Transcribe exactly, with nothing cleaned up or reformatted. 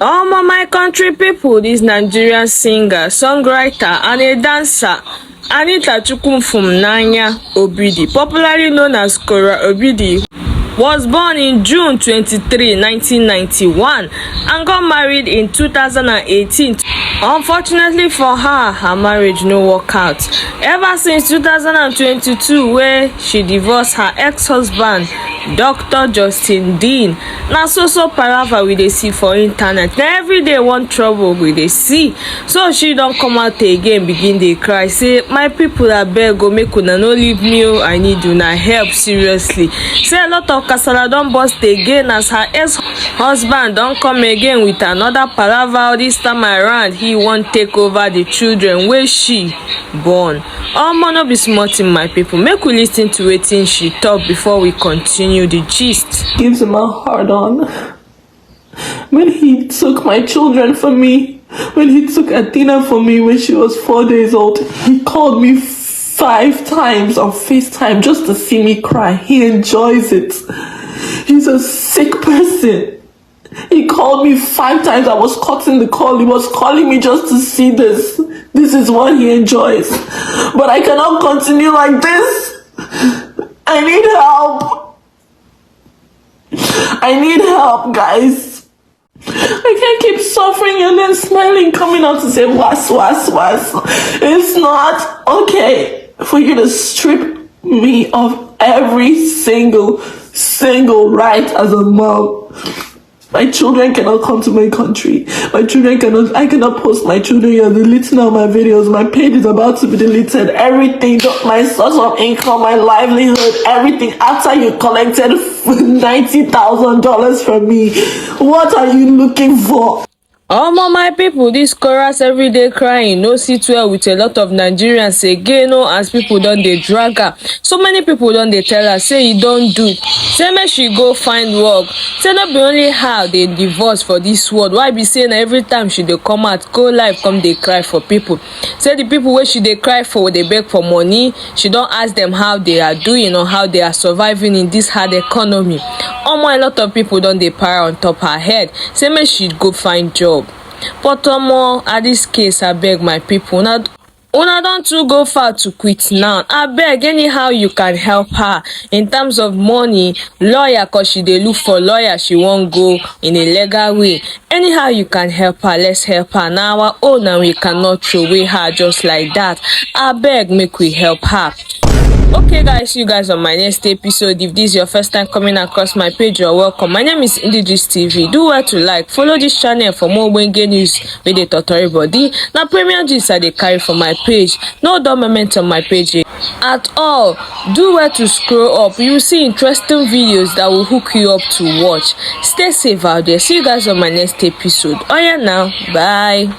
Omo, my country people, this Nigerian singer, songwriter, and a dancer, Anita Chukwumfumnanya Obidi, popularly known as Kora Obidi, was born in June twenty-three, nineteen ninety-one, and got married in two thousand and eighteen. Unfortunately for her, her marriage no work out. Ever since two thousand and twenty-two, where she divorced her ex-husband, Doctor Justin Dean, na so so palava we dey see for internet. Na every day one trouble we dey see. So she don come out again, begin dey cry, say, "My people, abeg o, make una no leave me o, I need una help seriously." Say a lot of kasala don burst again as her ex-husband don come again with another palava. This time around, he wan take over the children wey she born. Omo, no be small thing, my people. Make we listen to wetin she talk before we continue the gist. Gives him a hard on. When he took my children from me, when he took Athena from me when she was four days old, he called me five times on FaceTime just to see me cry. He enjoys it. He's a sick person. He called me five times. I was cutting the call. He was calling me just to see this. This is what he enjoys. But I cannot continue like this. I need help. I need help, guys. I can't keep suffering and then smiling, coming out to say, "Was, was, was." It's not okay for you to strip me of every single, single right as a mom. My children cannot come to my country. My children cannot, I cannot post my children. You're deleting all my videos. My page is about to be deleted. Everything, my source of income, my livelihood, everything. After you collected ninety thousand dollars from me, what are you looking for? Omo, my people, this chorus everyday crying no sit well with a lot of Nigerians again o, as people don dey drag her. So many people don dey tell her say e don do, say make she go find work. Say no be only her dey divorce for this world. Why be say na every time she dey come out go live come dey cry for people? Say the people wey she dey cry for, dey beg for money, she don ask them how they are doing or how they are surviving in this hard economy. Omo, a lot of people don dey para on top her head, say make she go find job. But omo, at this case, abeg, my people, una, una don too go far to quit now. Abeg, anyhow you can help her in terms of money, lawyer, 'cause she dey look for lawyer, she wan go in a legal way. Anyhow you can help her, let's help her. Na our own and we cannot throw away her just like that. Abeg, make we help her. Okay, guys, see you guys on my next episode. If this is your first time coming across my page, you're welcome. My name is Indigis T V. Do well to like, follow this channel for more wenge news wey dey totori body. Na premium gist I dey carry for my page. No dull moment on my page at all. Do well to scroll up. You see interesting videos that will hook you up to watch. Stay safe out there. See you guys on my next episode. Oh yeah, now. Bye.